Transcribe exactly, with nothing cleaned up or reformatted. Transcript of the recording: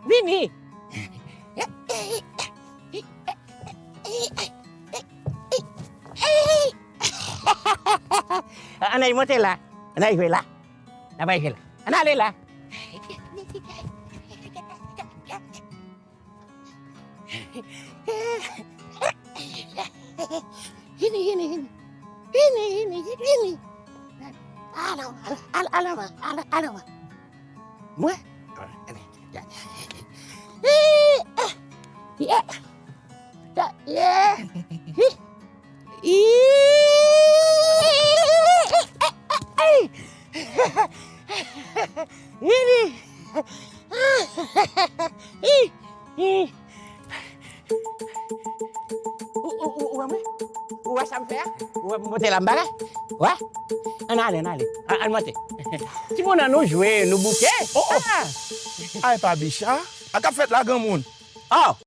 Vini. Ann al monte la. Ann al jwe la. N ap al jwe la. Ann ale la. Vini, vini, vini. Vini, vini, vini. Al anvan, al, al, al anvan, al, al anvan. Mwen? Yeah. Yeah. Yeah. Vini. Ou, ou, ou, ou wè mwen? Ou wè sa m fè a? Ou wè m monte la m bagay? Wè? Ann ale, ann ale. Ann, ann monte. Timoun an nou jwe, nou bouke. Oh, oh. Ah! Ay, pa bicha. A k ap fèt la, granmoun? Oh!